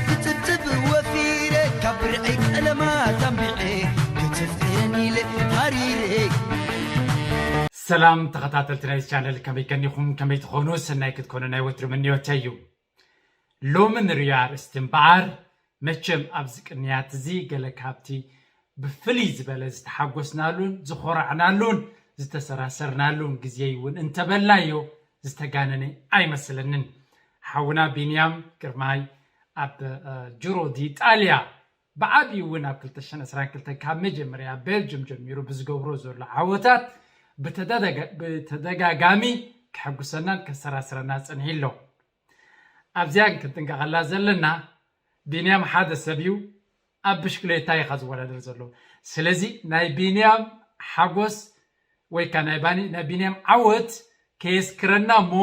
ክጥብጥብ ወፊረ ካብ ብርዒ ቀለማት ኣንቢዐ ክትፍቅረኒ ኢለ ሃሪረ። ሰላም ተኸታተልቲ ናይ ቻነል፣ ከመይ ከኒኹም? ከመይ ትኾኑ? ሰናይ ክትኮኑ ናይ ወትሩ ምንዮተይ እዩ። ሎሚ ንርእዮ ኣርእስቲ እምበኣር፣ መቸም ኣብዚ ቅንያት እዚ ገለ ካብቲ ብፍልይ ዝበለ ዝተሓጎስናሉን ዝኾራዕናሉን ዝተሰራሰርናሉን ግዜ እውን እንተበልናዮ ዝተጋነነ ኣይመስለንን። ሓውና ቢንያም ግርማይ ኣብ ጅሮ ዲጣልያ ብዓብዩ እውን ኣብ ክልተ ሽሕን ዕስራን ክልተን ካብ መጀመርያ ቤልጅም ጀሚሩ ብዝገብሮ ዘሎ ዓወታት ብተደጋጋሚ ከሐጉሰናን ከሰራስረና ጸኒሑ ኣሎ። ኣብዚኣ ክንጥንቀቐላ ዘለና፣ ቢንያም ሓደ ሰብ እዩ፣ ኣብ ብሽክሌታ ኢኻ ዝወዳደር ዘሎ። ስለዚ ናይ ቢንያም ሓጎስ ወይ ከዓ ናይ ባኒ ናይ ቢንያም ዓወት ከየስክረና እሞ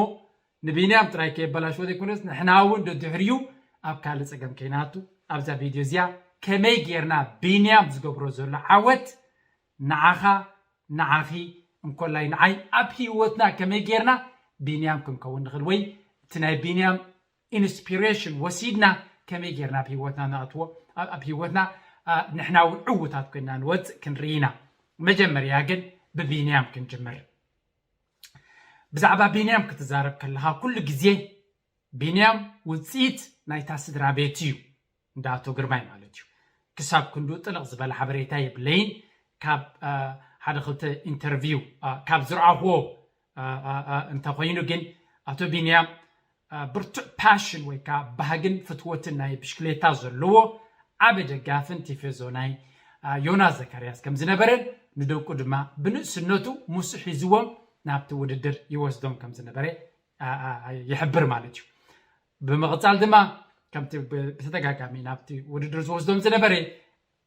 ንቢንያም ጥራይ ከየበላሽዎ ዘይኮነስ ንሕና እውን ደድሕሪኡ ኣብ ካልእ ፀገም ከይናቱ ኣብዛ ቪድዮ እዚኣ ከመይ ጌርና ቢንያም ዝገብሮ ዘሎ ዓወት ንዓኻ ንዓኺ እንኮላይ ንዓይ ኣብ ህይወትና ከመይ ጌርና ቢንያም ክንከውን ንኽእል ወይ እቲ ናይ ቢንያም ኢንስፒሬሽን ወሲድና ከመይ ጌርና ኣብ ህይወትና ነእትዎ ኣብ ህይወትና ንሕና እውን ዕውታት ኮይና ንወፅእ ክንርኢ ኢና። መጀመርያ ግን ብቢንያም ክንጅምር። ብዛዕባ ቢንያም ክትዛረብ ከለኻ ኩሉ ግዜ ቢንያም ውፅኢት ናይታ ስድራ ቤት እዩ፣ እንዳ ኣቶ ግርማይ ማለት እዩ። ክሳብ ክንዱ ጥልቕ ዝበለ ሓበሬታ የብለይን። ካብ ሓደ ክልተ ኢንተርቪው ካብ ዝረኣኽዎ እንተኾይኑ ግን ኣቶ ቢንያም ብርቱዕ ፓሽን ወይ ከዓ ባህግን ፍትወትን ናይ ብሽክሌታ ዘለዎ ዓቢ ደጋፍን ቲፌዞ ናይ ዮናስ ዘካርያስ ከም ዝነበረን ንደቁ ድማ ብንእስነቱ ሙሱ ሒዝዎም ናብቲ ውድድር ይወስዶም ከም ዝነበረ ይሕብር ማለት እዩ። ብምቕፃል ድማ ከምቲ ብተደጋጋሚ ናብቲ ውድድር ዝወስዶም ዝነበረ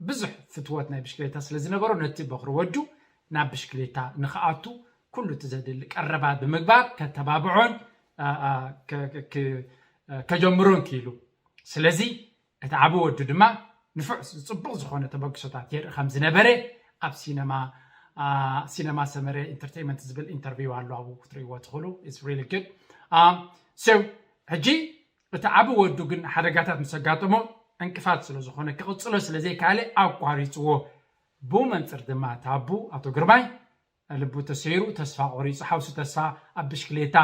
ብዙሕ ፍትወት ናይ ብሽክሌታ ስለ ዝነበሮ ነቲ በኽሪ ወዱ ናብ ብሽክሌታ ንኽኣቱ ኩሉ እቲ ዘድሊ ቀረባት ብምግባር ከተባብዖን ከጀምሮን ክኢሉ። ስለዚ እቲ ዓቢ ወዱ ድማ ንፉዕ ፅቡቕ ዝኾነ ተበግሶታት የርኢ ከም ዝነበረ ኣብ ሲነማ ሲነማ ሰመረ ኢንተርቴይንመንት ዝብል ኢንተርቪው ኣሎ፣ ኣብኡ ክትርእይዎ ትኽእሉ። It's really good. So ሕጂ እቲ ዓቢ ወዱ ግን ሓደጋታት ምስ ኣጋጠሞ ዕንቅፋት ስለ ዝኾነ ክቕጽሎ ስለ ዘይከኣለ ኣቋሪጽዎ። ብኡ መንጽር ድማ እቲ ኣቡ ኣቶ ግርማይ ልቡ ተሰይሩ ተስፋ ቆሪጹ ሓውሱ ተስፋ ኣብ ብሽክሌታ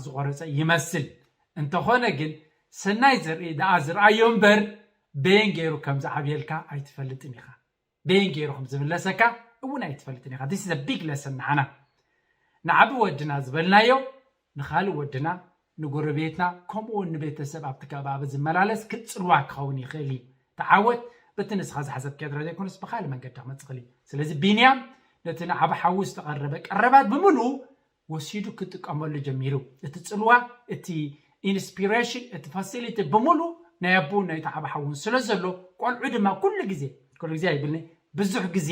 ዝቆረጸ ይመስል። እንተኾነ ግን ሰናይ ዘርኢ ደኣ ዝረኣዮ እምበር በየን ገይሩ ከም ዝዓብየልካ ኣይትፈልጥን ኢኻ። በየን ገይሩ ከም ዝምለሰካ እውን ኣይትፈልጥን ኢኻ። This is a big lesson ንዓና ንዓቢ ወድና ዝበልናዮ ንኻልእ ወድና ንጎረቤትና ከምኡ እውን ንቤተሰብ ኣብቲ ከባቢ ዝመላለስ ክፅልዋ ክኸውን ይኽእል እዩ። ተዓወት በቲ ንስኻ ዝሓሰብካዮ ጥራይ ዘይኮነስ ብኻልእ መንገዲ ክመፅእ ይኽእል እዩ። ስለዚ ቢንያም ነቲ ንዓቢ ሓዊ ዝተቐረበ ቀረባት ብምሉኡ ወሲዱ ክጥቀመሉ ጀሚሩ። እቲ ፅልዋ፣ እቲ ኢንስፒሬሽን፣ እቲ ፋሲሊቲ ብምሉእ ናይ ኣቦን ናይቲ ዓቢ ሓውን ስለ ዘሎ ቆልዑ ድማ ኩሉ ግዜ ኩሉ ግዜ ኣይብልኒ ብዙሕ ግዜ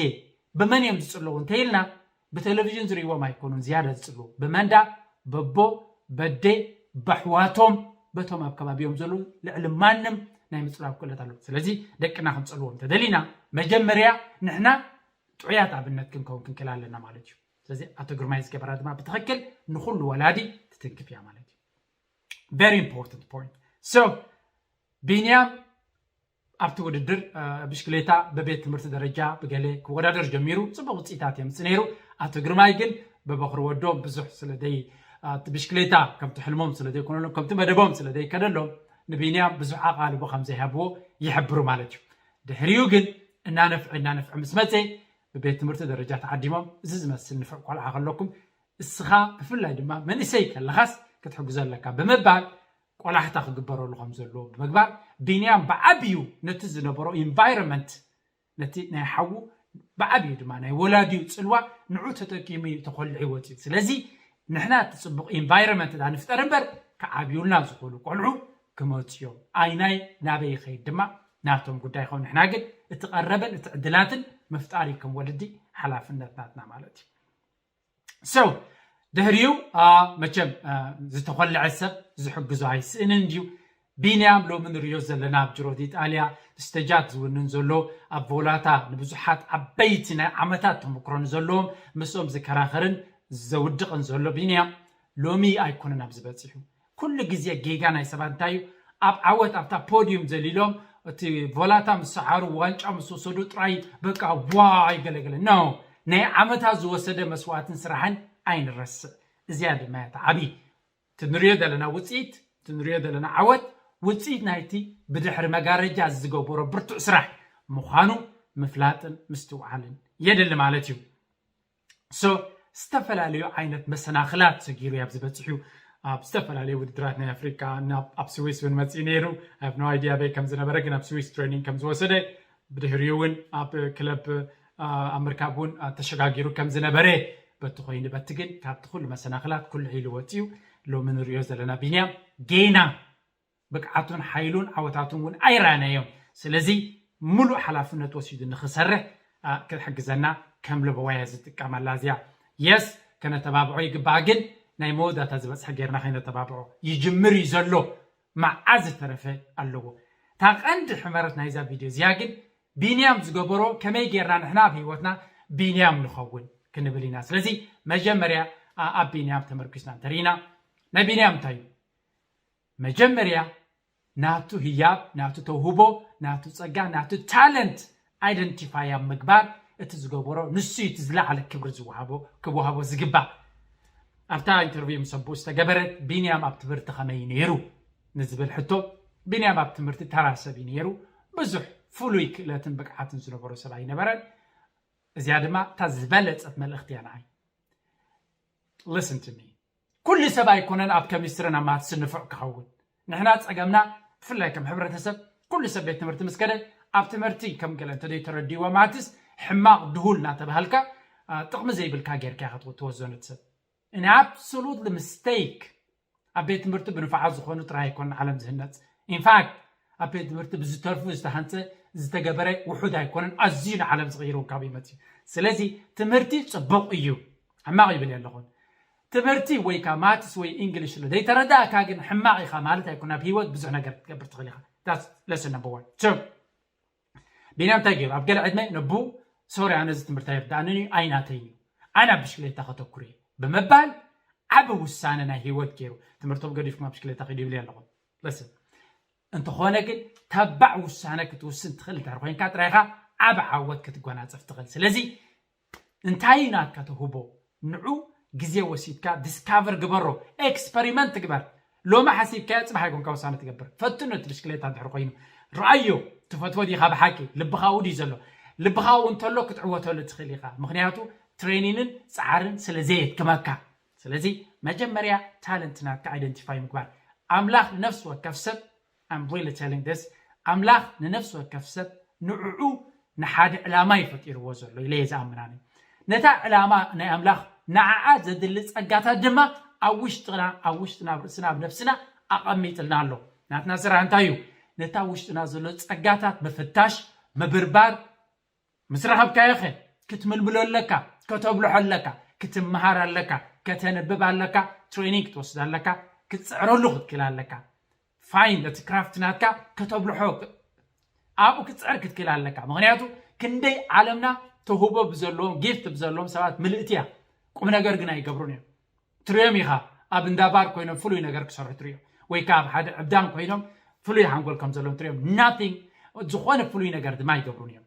ብመን እዮም ዝፅለዉ እንተኢልና ብቴሌቪዥን ዝርእይዎም ኣይኮኑን ዝያዳ ዝፅልዉ ብመንዳ በቦ በዴ በሕዋቶም በቶም ኣብ ከባቢኦም ዘለዉ ልዕሊ ማንም ናይ ምፅላው ክእለት ኣለዎ። ስለዚ ደቅና ክንፀልዎም እንተደሊና መጀመርያ ንሕና ጥዑያት ኣብነት ክንከውን ክንክእል ኣለና ማለት እዩ። ስለዚ ኣቶ ግርማይ ዝገበራ ድማ ብትኽክል ንኹሉ ወላዲ ትትንክፍ እያ ማለት እዩ። Very important point. So ቢንያም ኣብቲ ውድድር ብሽክሌታ ብቤት ትምህርቲ ደረጃ ብገለ ክወዳደር ጀሚሩ ፅቡቕ ውፅኢታት የምፅእ ነይሩ። ኣቶ ግርማይ ግን ብበኽሪ ወዶም ብዙሕ ስለደይ ብሽክሌታ ከምቲ ሕልሞም ስለደይኮነሎም ከምቲ መደቦም ስለደይከደሎም ንቢንያም ብዙሕ ኣቓልቦ ከም ዘይሃብዎ ይሕብሩ ማለት እዩ። ድሕሪኡ ግን እናነፍዐ እናነፍዐ ምስ መፀ ብቤት ትምህርቲ ደረጃ ተዓዲሞም እዚ ዝመስል ንፍዕ ቆልዓ ከለኩም እስኻ ብፍላይ ድማ መንእሰይ ከለኻስ ክትሕግዞ ኣለካ ብምባል ቆላሕታ ክግበረሉ ከም ዘለዎ ብምግባር ቢንያም ብዓብዩ ነቲ ዝነበሮ ኢንቫይሮንመንት ነቲ ናይ ሓዉ ብዓብዩ ድማ ናይ ወላዲኡ ፅልዋ ንዑ ተጠቂሙ እዩ ተኮልዒ ወፂኡ። ስለዚ ንሕና እቲ ፅቡቕ ኢንቫይሮንመንት ዳ ንፍጠር እምበር ክዓብዩልና ዝኽእሉ ቆልዑ ክመፁ እዮም። ኣይናይ ናበይ ይኸይድ ድማ ናቶም ጉዳይ ይኸውን። ንሕና ግን እቲ ቀረበን እቲ ዕድላትን ምፍጣር እዩ ከም ወለዲ ሓላፍነት ናትና ማለት እዩ። So ድሕሪኡ መቸም ዝተኾልዐ ሰብ ዝሕግዞ ኣይስእንን ድዩ? ቢንያም ሎሚ ንሪኦ ዘለና ኣብ ጅሮ ዲጣልያ ስተጃት ዝውንን ዘሎ ኣብ ቮላታ ንብዙሓት ዓበይቲ ናይ ዓመታት ተመክሮ ንዘለዎም ምስኦም ዝከራኸርን ዘውድቕን ዘሎ ቢንያም ሎሚ ኣይኮነን ኣብዚ በፂሑ። ኩሉ ግዜ ጌጋ ናይ ሰባት እንታይ እዩ? ኣብ ዓወት ኣብታ ፖዲዩም ዘሊሎም እቲ ቮላታ ምስ ሰዓሩ ዋንጫ ምስ ወሰዱ ጥራይ በቃ ዋይ ገለገለ። No፣ ናይ ዓመታት ዝወሰደ መስዋእትን ስራሕን ኣይንረስዕ። እዚኣ ድማ እያ እታ ዓብዪ እቲ ንሪኦ ዘለና ውፅኢት፣ እቲ ንሪኦ ዘለና ዓወት ውፅኢት ናይቲ ብድሕሪ መጋረጃ ዝገበሮ ብርቱዕ ስራሕ ምዃኑ ምፍላጥን ምስትውዓልን የድሊ ማለት እዩ። So ዝተፈላለዩ ዓይነት መሰናኽላት ሰጊሩ እዩ ኣብዚ በፂሑ። ኣብ ዝተፈላለዩ ውድድራት ናይ ኣፍሪካ ናብ ኣብ ስዊስ እውን መፂኡ ነይሩ። I have no idea ኣበይ ከም ዝነበረ፣ ግን ኣብ ስዊስ ትሬኒንግ ከም ዝወሰደ፣ ብድሕሪኡ እውን ኣብ ክለብ ኣብ ምርካብ እውን ተሸጋጊሩ ከም ዝነበረ፣ በቲ ኮይኑ በቲ ግን ካብቲ ኩሉ መሰናኽላት ኩሉ ኢሉ ወፂኡ። ሎሚ ንሪኦ ዘለና ቢንያም ጌና ብቅዓቱን ሓይሉን ዓወታቱን እውን ኣይረኣናዮም። ስለዚ ሙሉእ ሓላፍነት ወሲዱ ንክሰርሕ ክሕግዘና ከም ለበዋያ ዝጥቀመላ እዚያ። የስ፣ ከነተባብዖ ይግባእ፣ ግን ናይ መወዳእታ ዝበፅሐ ጌርና ከይነተባብዖ። ይጅምር እዩ ዘሎ፣ መዓዝ ዝተረፈ ኣለዎ። እታ ቀንዲ ሕመረት ናይዛ ቪድዮ እዚኣ ግን ቢንያም ዝገበሮ ከመይ ጌርና ንሕና ኣብ ህይወትና ቢንያም ንኸውን ክንብል ኢና። ስለዚ መጀመርያ ኣብ ቢንያም ተመርኪስና እንተሪኢና፣ ናይ ቢንያም እንታይ እዩ? መጀመርያ ናቱ ህያብ፣ ናቱ ተውህቦ፣ ናቱ ፀጋ፣ ናቱ ታለንት ኣይደንቲፋይ ኣብ ምግባር እቲ ዝገበሮ ንሱ እዩ እቲ ዝለዓለ ክብሪ ዝወሃቦ ክወሃቦ ዝግባእ። ኣብታ ኢንተርቪው ምስ ኣቦኡ ዝተገበረት ቢንያም ኣብ ትምህርቲ ከመይ ነይሩ ንዝብል ሕቶ፣ ቢንያም ኣብ ትምህርቲ ተራ ሰብ እዩ ነይሩ። ብዙሕ ፍሉይ ክእለትን ብቅዓትን ዝነበሮ ሰብ ኣይነበረን። እዚኣ ድማ እታ ዝበለፀት መልእኽቲ እያ ንዓይ። Listen to me። ኩሉ ሰብ ኣይኮነን ኣብ ኬሚስትርን ኣብ ማትስን ንፉዕ ክኸውን። ንሕና ፀገምና ብፍላይ ከም ሕብረተሰብ ኩሉ ሰብ ቤት ትምህርቲ ምስ ከደ ኣብ ትምህርቲ ከም ገለ እንተዘይተረዲእዎ ማትስ ሕማቕ ድሁል እናተባሃልካ ጥቕሚ ዘይብልካ ጌርካ ክትወዞ ነቲ ሰብ። An absolutely mistake። ኣብ ቤት ትምህርቲ ብንፉዓት ዝኾኑ ጥራይ ኣይኮነን ዓለም ዝህነፅ። ኢንፋክት ኣብ ቤት ትምህርቲ ብዝተርፉ ዝተሃንፀ ዝተገበረ ውሑድ ኣይኮነን፣ ኣዝዩ ንዓለም ዝቕይር እውን ካብኡ ይመፅእ እዩ። ስለዚ ትምህርቲ ፅቡቕ እዩ፣ ሕማቕ ይብል የለኹን። ትምህርቲ ወይ ከዓ ማትስ ወይ ኢንግሊሽ ስለ ዘይተረዳእካ ግን ሕማቕ ኢኻ ማለት ኣይኮነን። ኣብ ህይወት ብዙሕ ነገር ክትገብር ትኽእል ኢኻ። That's lesson number one። So ቢንያም እንታይ ገይሩ? ኣብ ገለ ዕድመ ነቡ ሶሪ፣ ኣነ እዚ ትምህርቲ ኣይርዳእንን እዩ፣ ኣይናተይን እዩ፣ ኣነ ኣብ ብሽክሌታ ከተኩር እየ ብምባል ዓቢ ውሳነ ናይ ህይወት ገይሩ። ትምህርቶም ገዲፍኩም ኣብ ብሽክሌታ ኪዱ ይብል ኣለኹም። Listen፣ እንተኾነ ግን ተባዕ ውሳነ ክትውስን ትኽእል እንድሕር ኮይንካ ጥራይኻ ዓቢ ዓወት ክትጎናፀፍ ትኽእል። ስለዚ እንታይ እዩ ናትካ ተውህቦ? ንዑ ግዜ ወሲድካ ዲስካቨር ግበሮ፣ ኤክስፐሪመንት ግበር። ሎሚ ሓሲብካዮ ፅባሕ ኣይኮንካ ውሳነ ትገብር። ፈትኖ እቲ ብሽክሌታ እንድሕር ኮይኑ፣ ረኣዮ። ትፈትዎ ዲኻ ብሓቂ? ልብኻ ኣብኡ ድዩ ዘሎ? ልብኻ ኣብኡ እንተሎ ክትዕወተሉ ትኽእል ኢኻ። ምኽንያቱ ትሬኒንን ፃዕርን ስለ ዘየድክመካ። ስለዚ መጀመርያ ታለንት ናትካ ኣይደንቲፋይ ምግባር። ኣምላኽ ንነፍሲ ወከፍ ሰብ I'm really telling this፣ ኣምላኽ ንነፍሲ ወከፍ ሰብ ንዕዑ ንሓደ ዕላማ እዩ ፈጢርዎ ዘሎ ኢለ እየ ዝኣምን ኣነ። ነታ ዕላማ ናይ ኣምላኽ ንዓኣ ዘድሊ ጸጋታት ድማ ኣብ ውሽጥና፣ ኣብ ውሽጥና፣ ኣብ ርእስና፣ ኣብ ነፍስና ኣቐሚጥልና ኣሎ። ናትና ስራሕ እንታይ እዩ? ነታ ውሽጥና ዘሎ ጸጋታት ምፍታሽ፣ ምብርባር፣ ምስ ረኸብካዮ ኸ ክትምልምሎ ኣለካ፣ ከተብልሖ ኣለካ፣ ክትመሃር ኣለካ፣ ከተንብብ ኣለካ፣ ትሬኒንግ ክትወስድ ኣለካ፣ ክትጽዕረሉ ክትክእል ኣለካ። ፋይን፣ እቲ ክራፍት ናትካ ከተብልሖ ኣብኡ ክትጽዕር ክትክእል ኣለካ። ምኽንያቱ ክንደይ ዓለምና ተውህቦ ብዘለዎም፣ ጊፍት ብዘለዎም ሰባት ምልእቲ እያ። ቁም ነገር ግን ኣይገብሩን እዮም። ትሪኦም ኢኻ ኣብ እንዳ ባር ኮይኖም ፍሉይ ነገር ክሰርሑ ትሪኦም፣ ወይ ከዓ ኣብ ሓደ ዕብዳን ኮይኖም ፍሉይ ሓንጎል ከም ዘለዎም ትሪኦም። ናቲንግ፣ ዝኾነ ፍሉይ ነገር ድማ ኣይገብሩን እዮም።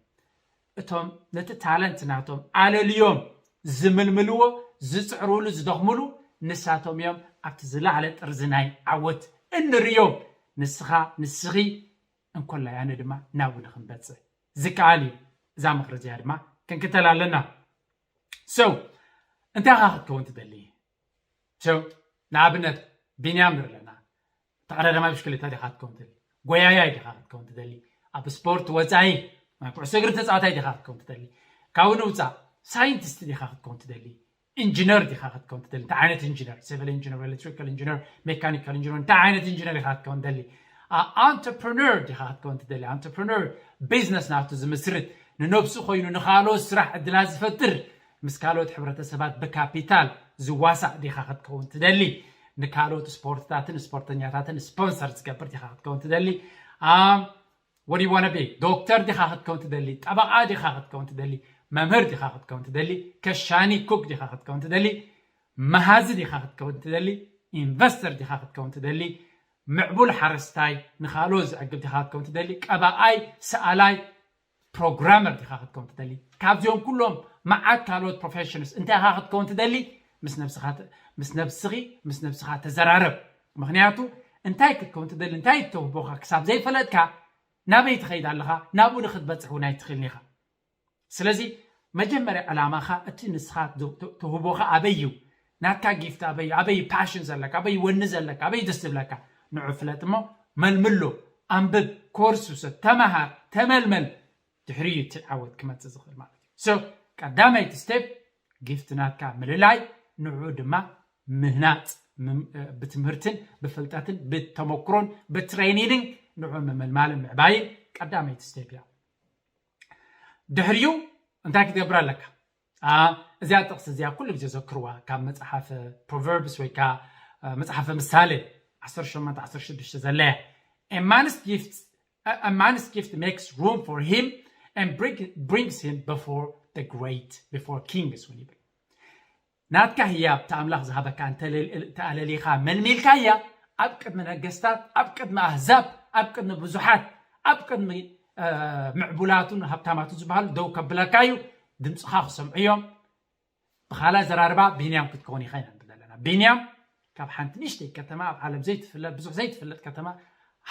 እቶም ነቲ ታለንት ናቶም ኣለልዮም ዝምልምልዎ፣ ዝጽዕሩሉ፣ ዝደኽሙሉ ንሳቶም እዮም ኣብቲ ዝለዓለ ጥርዚ ናይ ዓወት እንርእዮም። ንስኻ፣ ንስኺ እንኮላይ ኣነ ድማ ናብኡ ንኽንበጽሕ ዝከኣል እዩ። እዛ ምኽሪ እዚኣ ድማ ክንክተል ኣለና። So እንታይ ኢኻ ክትከውን ትደሊ? So ንኣብነት ቢንያም ንርኢ ኣለና። ተቐዳዳማይ ብሽክሌታ ዲኻ ክትከውን ትደሊ? ጎያያይ ዲኻ ክትከውን ትደሊ? ኣብ ስፖርት ወጻኢ ናይ ኩዕሶ እግሪ ተጻዋታይ ዲኻ ክትከውን ትደሊ? ካብኡ ንውጻእ ሳይንቲስት ዲኻ ክትከውን ትደሊ? ኢንጂነር ዲኻ ክትከውን ትደሊ? እንታይ ዓይነት ኢንጂነር? ሲቪል ኢንጂነር፣ ኤሌክትሪካል ኢንጂነር፣ ሜካኒካል ኢንጂነር፣ እንታይ ዓይነት ኢንጂነር ኢኻ ክትከውን ትደሊ? ኣንተርፕረነር ዲኻ ክትከውን ትደሊ? ኣንተርፕረነር ቢዝነስ ናቱ ዝምስርት፣ ንነብሱ ኮይኑ ንኻልኦት ስራሕ ዕድላት ዝፈጥር፣ ምስ ካልኦት ሕብረተሰባት ብካፒታል ዝዋሳእ ዲኻ ክትከውን ትደሊ? ንካልኦት ስፖርትታትን ስፖርተኛታትን ስፖንሰር ዝገብር ዲኻ ክትከውን ትደሊ? ኣም፣ what do you wanna be? ዶክተር ዲኻ ክትከውን ትደሊ? ጠበቓ ዲኻ ክትከውን ትደሊ? መምህር ዲኻ ክትከውን ትደሊ? ከሻኒ ኩክ ዲኻ ክትከውን ትደሊ? መሃዚ ዲኻ ክትከውን ትደሊ? ኢንቨስተር ዲኻ ክትከውን ትደሊ? ምዕቡል ሓረስታይ፣ ንኻልኦት ዘዕግብ ዲኻ ክትከውን ትደሊ? ቀባኣይ፣ ሰኣላይ፣ ፕሮግራመር ዲኻ ክትከውን ትደሊ? ካብዚኦም ኩሎም መዓት ካልኦት ፕሮፌሽንስ እንታይ ኢኻ ክትከውን ትደሊ? ምስ ነብስኻ ተ- ምስ ነብስኺ ምስ ነብስኻ ተዘራረብ። ምክንያቱ እንታይ ክትከውን ትደሊ፣ እንታይ እተውህቦኻ ክሳብ ዘይፈለጥካ፣ ናበይ ትኸይድ ኣለኻ፣ ናብኡ ንክትበፅሕ እውን ኣይትኽእልን ኢኻ። ስለዚ መጀመርያ ዕላማኻ፣ እቲ ንስኻ ት- ት- ትህቦኻ ኣበይ እዩ፣ ናትካ ጊፍት ኣበይ እዩ፣ ኣበይ ፓሽን ዘለካ፣ ኣበይ ወኒ ዘለካ፣ ኣበይ ደስ ዝብለካ፣ ንዑ ፍለጥ እሞ፣ መልምሎ፣ ኣንብብ፣ ኮርስ ውሰድ፣ ተመሃር፣ ተመልመል። ድሕሪ እዩ እቲ ዓወት ክመፅእ ዝኽእል ማለት እዩ። So ቀዳመይቲ ስቴፕ፣ ጊፍት ናትካ ምልላይ፣ ንዑ ድማ ምህናፅ፣ ምም- ብትምህርትን ብፍልጠትን ብተመክሮን ብትሬኒንግን ንዑ ምምልማልን ምዕባይን ቀዳመይቲ ስቴፕ እያ። ድሕሪኡ እንታይ ክትገብር ኣለካ? እዚኣ ጥቕሲ እዚኣ ኩሉ ግዜ ዘክርዋ፣ ካብ መፅሓፍ ፕሮቨርብስ ወይ ከዓ መፅሓፈ ምሳሌ ዓሰርተ ሸሞንተ ዓሰርተ ሽዱሽተ ዘለያ, a man's gift a man's gift makes room for him and brings him before the great, before kings እውን ይብል። ናትካ ህያብ፣ እቲ ኣምላኽ ዝሃበካ እንተኣለሊኻ መልሚልካያ፣ ኣብ ቅድሚ ነገስታት፣ ኣብ ቅድሚ ኣህዛብ፣ ኣብ ቅድሚ ብዙሓት፣ ኣብ ቅድሚ ምዕቡላቱን ሃብታማቱ ዝበሃሉ ደው ከብለካ እዩ። ድምፅኻ ክሰምዑ እዮም። ብኻልእ ኣዘራርባ ቢንያም ክትከውን ኢኻ ኢና ንብል ዘለና። ቢንያም ካብ ሓንቲ ንእሽተይ ከተማ ኣብ ዓለም ዘይትፍለጥ፣ ብዙሕ ዘይትፍለጥ ከተማ፣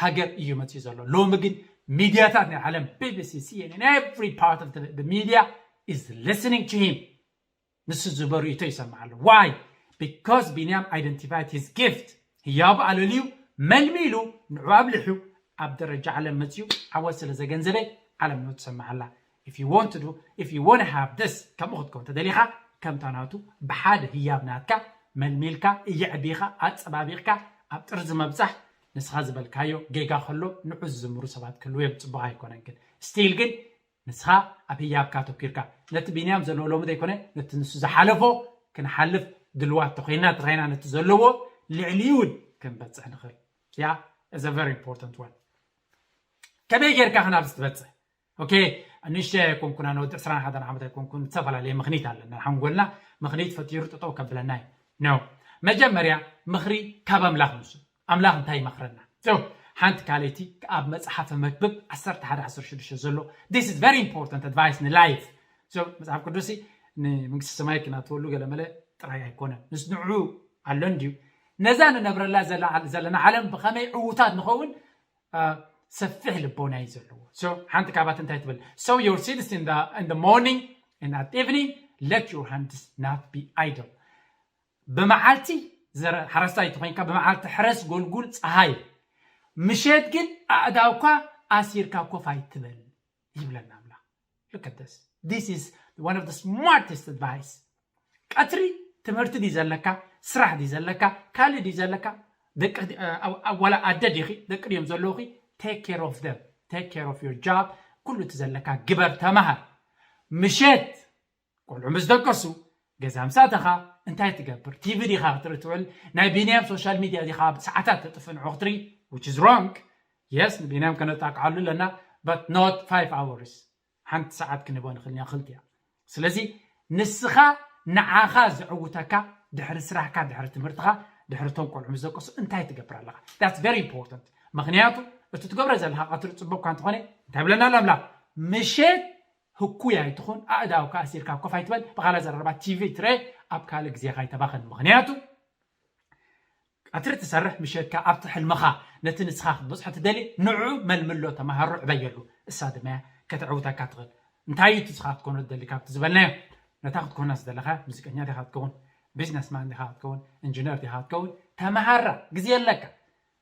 ሃገር እዩ መፅኡ ዘሎ። ሎሚ ግን ሚድያታት ናይ ዓለም፣ ቢቢሲ፣ ሲኤንኤን፣ every part of the media is listening to him። ንሱ ዝበሩ ይቶ ይሰምዓ ኣሎ። Why? Because ቢንያም identified his gift። ህያቡ ኣለልዩ፣ መልሚሉ፣ ንዑ ኣብልሑ፣ ኣብ ደረጃ ዓለም መፅኡ ዓወት ስለ ዘገንዘበ ዓለም ንዑ ትሰምዓ ኣላ። If you want to do, if you want to have this፣ ከምኡ ክትከውን ተደሊኻ፣ ከምታ ናቱ ብሓደ ህያብ ናትካ መልሚልካ፣ እየዕቢኻ፣ ኣፀባቢቕካ፣ ኣብ ጥርዚ መብፃሕ፣ ንስኻ ዝበልካዮ ጌጋ ከሎ ንዑ ዝዝምሩ ሰባት ክህልዉ እዮም። ፅቡቕ ኣይኮነን ግን ስቲል ግን ንስኻ ኣብ ህያብካ ኣተኪርካ ነቲ ቢንያም ዘለዎ ሎሚ ዘይኮነ ነቲ ንሱ ዝሓለፎ ክንሓልፍ ድልዋት ተኮይና ተኾይና ነቲ ዘለዎ ልዕሊኡ እውን ክንበፅሕ ንኽእል። ያ is a very important one። ከመይ ጌርካ ክናብዚ ትበፅሕ? ኦኬ፣ ንእሽተይ ኣይኮንኩን፣ ኣነ ወዲ ዕስራን ሓደን ዓመት ኣይኮንኩን። ዝተፈላለየ ምኽኒት ኣለና። ሓንጎልና ምኽኒት ፈጢሩ ጠጠው ከብለና እዩ። ኖ፣ መጀመርያ ምኽሪ ካብ ኣምላኽ ንሱ። ኣምላኽ እንታይ ይመኽረና? So ሓንቲ ካልኣይቲ ኣብ መጽሓፈ መክብብ ዓሰርተ ሓደ ዓሰርተ ሽዱሽተ ዘሎ, this is very important advice ንላይፍ። So መጽሓፍ ቅዱስ ንመንግስቲ ሰማይ ክናተወሉ ገለመለ ጥራይ ኣይኮነን። ምስ ንዑ ኣሎ እንድዩ። ነዛ ንነብረላ ዘላ- ዘለና ዓለም ብኸመይ ዕዉታት ንኸውን ሰፊሕ ልቦና እዩ ዘለዎ። So ሓንቲ ካብኣት እንታይ ትብል? Sow your seeds in the, in the morning, and at evening let your hands not be idle. ብመዓልቲ ሓረስታይ ተኮይንካ ብመዓልቲ ሕረስ ጎልጉል ፀሃይ፣ ምሸት ግን ኣእዳውካ ኣሲርካ ኮፍ ኣይትበል ይብለና ኣምላኽ። Look at this. This is one of the smartest advice. ቀትሪ ትምህርቲ ድዩ ዘለካ? ስራሕ ድዩ ዘለካ? ካልእ ድዩ ዘለካ? ደቂ ዋላ ኣደ ዲኺ? ደቂ ድዮም ዘለውኺ? Take care of them. Take care of your job. ኩሉ እቲ ዘለካ ግበር፣ ተማሃር። ምሸት ቆልዑ ምስ ደቀሱ ገዛ ምስ ኣተኻ እንታይ ትገብር? ቲቪ ዲኻ ክትርኢ ትውዕል? ናይ ቢንያም ሶሻል ሚድያ ዲኻ ሰዓታት ተጥፍእ ንዑ ክትርኢ? Which is wrong. Yes, ንቢንያም ከነጣቅዓሉ ኣለና, but not five hours. ሓንቲ ሰዓት ክንህቦ ንኽእል ኢና፣ ክልቲኣ። ስለዚ ንስኻ ንዓኻ ዘዕውተካ ድሕሪ ስራሕካ፣ ድሕሪ ትምህርትኻ፣ ድሕሪ እቶም ቆልዑ ምስ ደቀሱ እንታይ ትገብር ኣለኻ? That's very important. ምኽንያቱ እቲ ትገብረ ዘለኻ ቀትሪ ፅቡቅ እኳ እንተኾነ እንታይ ብለና ኣሎ ኣምላኽ? ምሸት ህኩይ ኣይትኹን፣ ኣእዳውካ ኣሲርካ ኮፍ ኣይትበል፣ ብኻልእ ኣዘራርባ ቲቪ ትረ ኣብ ካልእ ግዜኻ ኣይተባኽን። ምኽንያቱ ቀትሪ ትሰርሕ፣ ምሸትካ ኣብቲ ሕልምኻ ነቲ ንስኻ ክትበፅሖ ትደሊ ንዑ መልምሎ፣ ተመሃሮ፣ ዕበየሉ። እሳ ድማ እያ ከተዕውተካ ትኽእል። እንታይ እዩ እቲ ንስኻ ክትኮኖ ትደሊ ካብቲ ዝበልናዮ? ነታ ክትኮና ዝደለኻ ሙዚቀኛ ዲኻ ክትከውን፣ ቢዝነስማን ዲኻ ክትከውን፣ ኢንጂነር ዲኻ ክትከውን፣ ተመሃራ፣ ግዜ ኣለካ።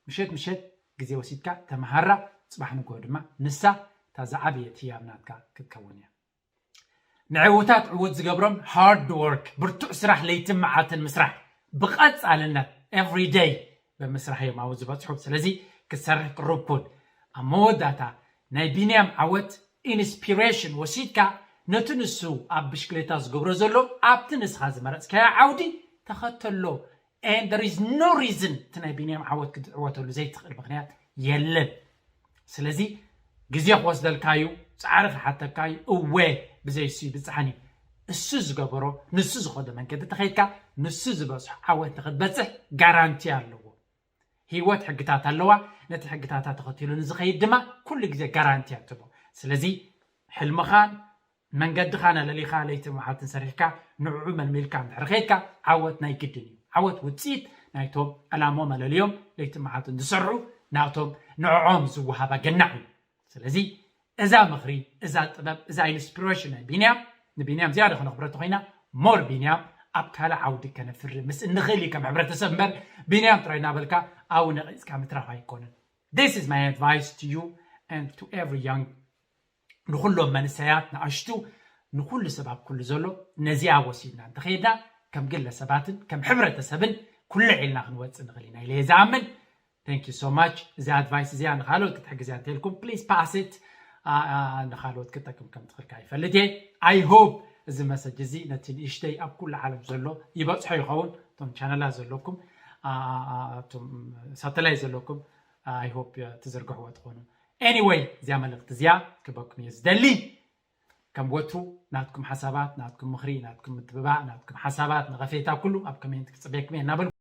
ምሸት ምሸት ግዜ ወሲድካ ተመሃራ፣ ፅባሕ ንግሆ ድማ ንሳ እታ ዝዓበየት ህያብ ናትካ ክትከውን እያ። ንዕውታት ዕውት ዝገብሮም ሃርድ ወርክ፣ ብርቱዕ ስራሕ፣ ለይትን መዓልትን ምስራሕ፣ ብቐፃልነት ኤቭሪ ደይ ብምስራሕ እዮም ኣብኡ ዝበፅሑ። ስለዚ ክትሰርሕ ቅሩብ ኩን። ኣብ መወዳእታ ናይ ቢንያም ዓወት ኢንስፒሬሽን ወሲድካ ነቲ ንሱ ኣብ ብሽክሌታ ዝገብሮ ዘሎ ኣብቲ ንስኻ ዝመረፅካዮ ዓውዲ ተኸተሎ። And there is no reason እቲ ናይ ቢንያም ዓወት ክትዕወተሉ ዘይትኽእል ምኽንያት የለን። ስለዚ ግዜ ክወስደልካ እዩ፣ ፃዕሪ ክሓተካ እዩ። እወ፣ ብዘይ እሱ ይብፅሓን እዩ። እሱ ዝገበሮ፣ ንሱ ዝኸዶ መንገዲ ተኸይድካ ንሱ ዝበፅሖ ዓወት ንክትበፅሕ ጋራንቲ ኣለዎ። ህይወት ሕግታት ኣለዋ። ነቲ ሕግታታ ተኸቲሉ ንዝኸይድ ድማ ኩሉ ግዜ ጋራንቲ እያ ትህቦ። ስለዚ ሕልምኻን መንገድኻን ኣለሊኻ ለይትን መዓልትን ሰሪሕካ ንዕዑ መልሚልካ እንድሕር ኸይድካ ዓወት ናይ ግድን እዩ። ዓወት ውፅኢት ናይቶም ዕላሞም ኣለልዮም ለይትን መዓልትን ዝሰርሑ ናቶም ንዕዖም ዝወሃብ ኣገናዕ እዩ። ስለዚ እዛ ምኽሪ፣ እዛ ጥበብ፣ እዛ ኢንስፒሬሽን ናይ ቢንያም ንቢንያም ዝያዳ ክነኽብረቶ ኮይና ሞር ቢንያም ኣብ ካልእ ዓውዲ ከነፍሪ ምስ እንኽእል እዩ ከም ሕብረተሰብ እምበር ቢንያም ጥራይ እናበልካ ኣብኡ ነቒፅካ ምትራፍ ኣይኮነን። This is my advice to you and to every young ንኩሎም መንሰያት ንኣሽቱ ንኩሉ ሰብ ኣብ ኩሉ ዘሎ ነዚኣ ወሲድና እንተኸይድና ከም ግለሰባትን ከም ሕብረተሰብን ኩሉ ዒልና ክንወፅእ ንኽእል ኢና ኢለ እየ ዝኣምን። Thank you so much። እዚ ኣድቫይስ እዚኣ ንካልኦት ክትሕግዝ እያ እንተልኩም please pass it ንካልኦት ክጠቅም ከም ትኽእል ከዓ ይፈልጥ እየ። I hope እዚ መሰጅ እዚ ነቲ ንእሽተይ ኣብ ኩሉ ዓለም ዘሎ ይበፅሖ ይኸውን። እቶም ቻነላት ዘለኩም እቶም ሳተላይት ዘለኩም I hope ትዝርግሕዎ ትኾኑ። Anyway እዚኣ መልእኽቲ እዚኣ ክበኩም እየ ዝደሊ። ከም ወትሩ ናትኩም ሓሳባት ናትኩም ምኽሪ ናትኩም ምትብባዕ ናትኩም ሓሳባት ነቐፌታ ኩሉ ኣብ ኮሜንት ክፅበየኩም እየ እናበልኩ